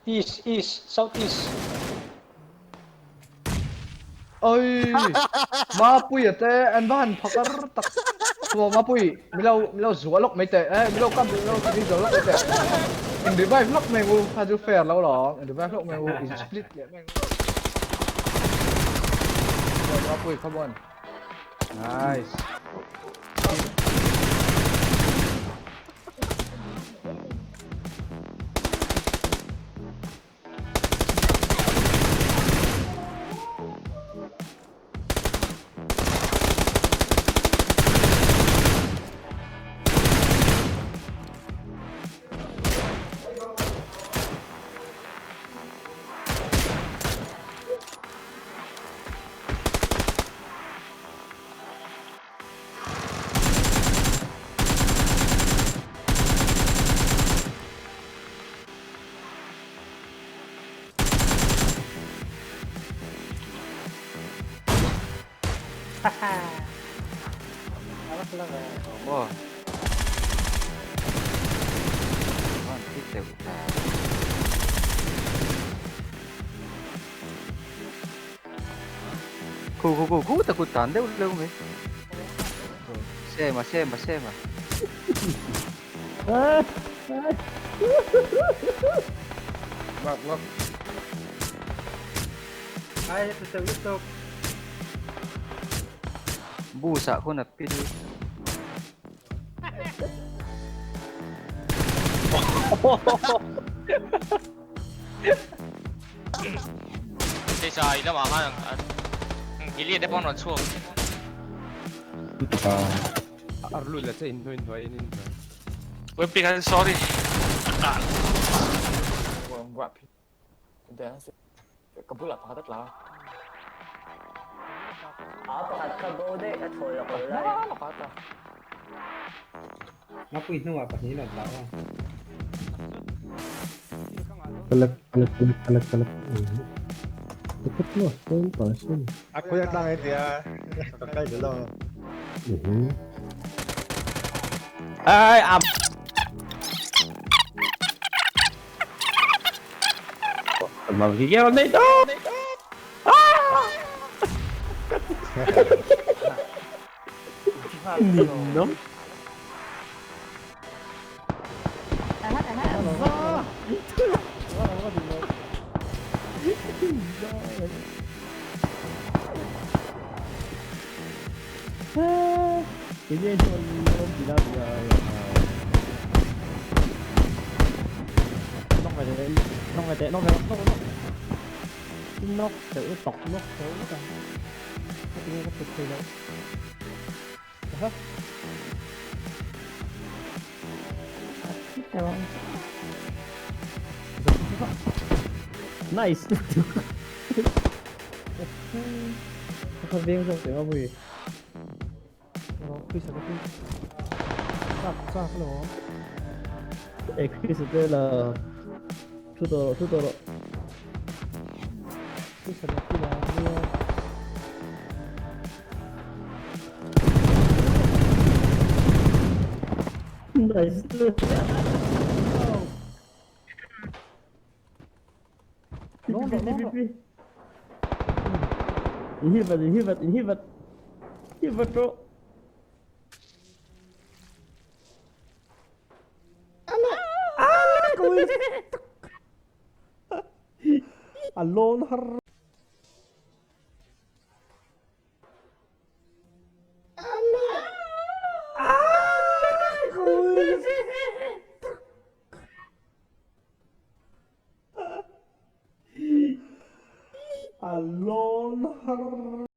East, east, south east. Oi! Mapuia te an va han phakar tak. Chuan Mapui, milo milo zuah lawk mai teh. Eh, milo kam milo mi zo lawk mai teh. In revive lawk mai ngu, kha chu fair lo lawm. In revive lawk mai ngu, in split leh mai ngu. Chuan Mapui, come on. Nice. Maw? Van thi teuh ta. Khu khu khu khu ta khu tan deuh leuh mai. Sema sema sema. Bak bak. Ai từ từ tiếp tục. Bu sah khun a pil. Hei lamah khan Gillian te pawh an rawn chhuak. Webpic an sorry. Mapui hnuah pahnih an rawn tlau a. Palak palak palak palak palak. A khawi a tlang e tia ka kai zel lo. Ai à. Magiging na ito! Ninong? Nice! 哎，Chris 对了，出走了，出走了。Nice. Inhibit, inhibit, inhibit. Inhibit, bro. Alone har. Alone har.